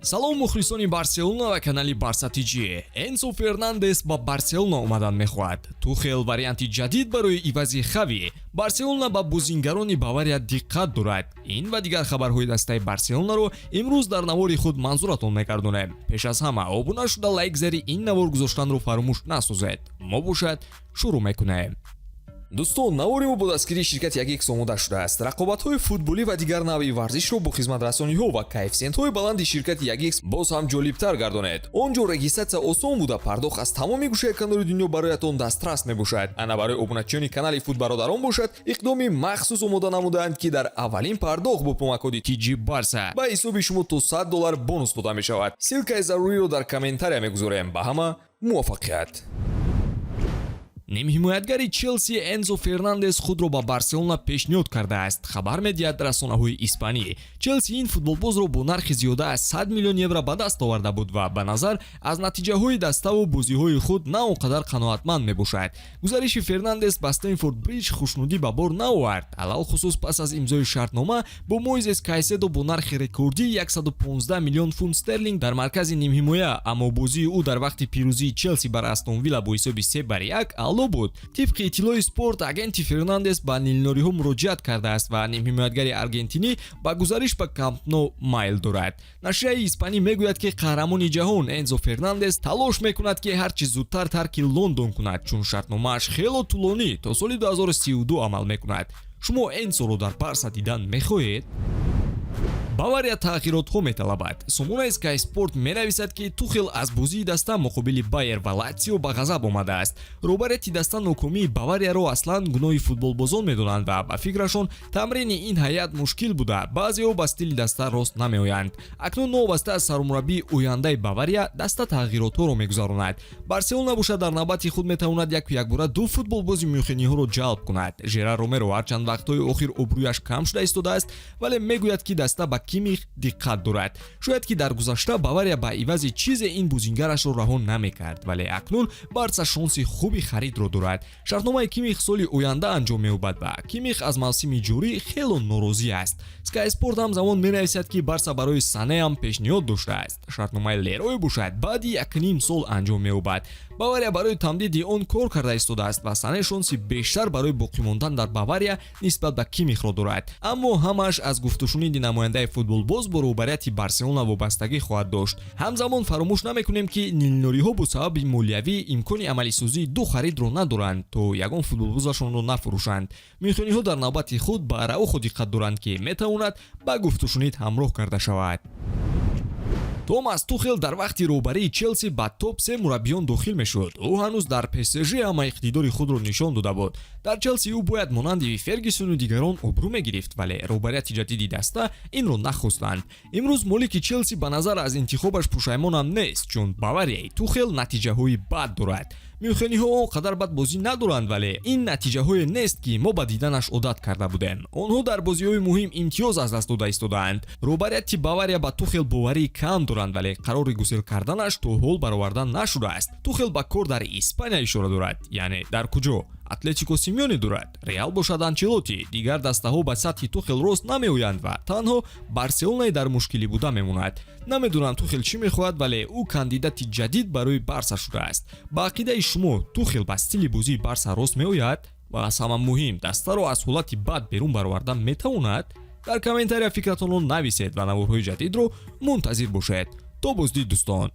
Салом, мухлисони Барселона ва канали Барса ТЖ. Энсо Фернандес ба Барселона омадан мехоҳад. Тухел варианти ҷадид барои ивази Хави. Барселона ба бозингарони Бавария диққат дорад. Ин ва дигар хабарҳои дастаи Барселонаро имрӯз дар навори худ манзуратон мегардонем. Пеш аз ҳама обуна шуда, лайк зери ин навор гузоштанро фаромӯш насозед. Мо бошад, шурӯъ мекунем. Дӯстон, навори мо бо дастгирии ширкати 1X омода шудааст. Рақобатҳои футболӣ ва дигар навъи варзишро бо хизматрасониҳо ва коэффисиентҳои баланди ширкати 1X боз ҳам ҷолибтар гардонед. Он ҷо регистратсия осон буда, пардохт аз тамоми гӯшаи канори дунё бароятон дастрас мебошад. Ана, барои обуначиёни канали Футбародарон бошад, иқдоми махсус омода намудаанд, ки дар аввалин пардохт бо промокоди TG Барса ба ҳисоби шумо то 100 доллар бонус дода мешавад. Ссылкаи заруриро дар комментария мегузорем. Ба ҳама муваффақият! Нимҳимоятгари Челси Энзо Фернандес худро ба Барселона пешниҳод кардааст, хабар медиҳад расонаҳои испанӣ. Челси ин футболбозро бо нархи зиёда аз 100 миллион евро ба даст оварда буд ва ба назар аз натиҷаҳои даставу бозиҳои худ на он қадар қаноатманд мебошад. Гузариши Фернандес ба Стэмфорд Бриҷ хушнудӣ ба бор наовард, алалхусус пас аз имзои шартнома бо Мойзес Кайседо бо нархи рекордии 115 миллион фунт стерлинг дар маркази нимҳимоя. Аммо бозии ӯ дар вақти пирӯзии Челси бар Астон Вилла бо ҳисоби 3-1 аъло буд. Тибқи иттилои Спорт, агенти Фернандес ба нилнориҳо муроҷиат кардааст ва нимҳимоятгари аргентинӣ ба гузариш ба Камп Но майл дорад. Нашрияи испанӣ мегӯяд, ки қаҳрамони ҷаҳон Энзо Фернандес талош мекунад, ки ҳарчи зудтар тарки Лондон кунад, чун шартномааш хело тӯлонӣ, то соли 2032 амал мекунад. Шумо Энсоро дар Барса дидан мехоҳед? Бавария тағйиротҳо металабад. Сомонаи Sky Sport менависад, ки Тухел аз бозии даста муқобили Байер ва Латсио ба ғазаб омадааст. Роҳбарияти даста нокомии Баварияро аслан гуноҳи футболбозон медонанд ва ба фикрашон тамрини ин ҳайат мушкил буда, баъзеҳо ба стили даста рост намеоянд. Акнун новобаста аз сармураббии ояндаи Бавария, даста тағйиротҳоро мегузаронад. Барселона бошад, дар навбати худ метавонад яку якбора ду футболбози мюнхениҳоро ҷалб кунад. Жерар Ромеро ҳарчанд вақтҳои охир обрӯяш кам шуда истодааст, вале мегӯяд, ки даста ба Кимих диққат дорад. Шояд ки дар гузашта Бавария ба ивази чизе ин бозингарашро раҳо намекард, вале акнун Барса шонси хуби харидро дорад. Шартномаи Кимих соли оянда анҷом меёбад ва Кимих аз мавсими ҷорӣ хело норозӣ аст. Sky Sport ҳамзамон менависад, ки Барса барои Санеам пешниҳод доштааст. Шартномаи Лерой бошад, баъди якним сол анҷом меёбад. Бавария барои тамдиди он кор карда истодааст ва Сане шонси бештар барои боқӣ мондан дар Бавария нисбат ба Кимихро дорад. Аммо ҳамааш аз гуфтушуниди намояндаи футболбоз бо роҳбарияти Барселона вобастагӣ хоҳад дошт. Ҳамзамон фаромӯш намекунем, ки нилнориҳо бо сабаби молиявӣ имкони амалисозии ду харидро надоранд, то ягон футболбозашонро нафурӯшанд. Мюнхениҳо дар навбати худ ба Араухо диққат доранд, ки метавонад ба гуфтушунид ҳамроҳ карда шавад. Томас Тухел дар вақти роҳбарии Челси ба топ се мураббиён дохил мешуд. Ӯ ҳанӯз дар ПСЖ ҳама иқтидори худро нишон дода буд. Дар Челси ӯ бояд монанди Фергюсону дигарон обрӯ мегирифт, вале роҳбарияти ҷадиди даста инро нахостанд. Имрӯз молики Челси ба назар аз интихобаш пушаймонам нест, чун Баварияи Тухел натиҷаҳои бад дорад. Мюнхениҳо он қадар бад бозӣ надоранд, вале ин натиҷаҳое нест, ки мо ба диданаш одат карда будем. Онҳо дар бозиҳои муҳим имтиёз аз даст дода истодаанд. Роҳбарияти Бавария ба Тухел боварии кам доранд, вале қарори гусел карданаш то ҳол бароварда нашудааст. Тухел ба кор дар Испания ишора дорад, яъне дар куҷо? Атлетико Симеоне дорад, Реал бошад Анчелоти. Дигар дастаҳо ба сатҳи Тухел рост намеоянд ва танҳо Барселонаи дар мушкилӣ буда мемонад. Намедонам, Тухел чӣ мехоҳад, вале ӯ кандидати ҷадид барои Барса шудааст. Ба ақидаи шумо, Тухел ба стили бозии Барса рост меояд ва аз ҳама муҳим, дастаро аз ҳолати бад берун баровардан метавонад? Дар комментария фикратонро нависед ва наворҳои ҷадидро мунтазир бошед. То боздид, дӯстон.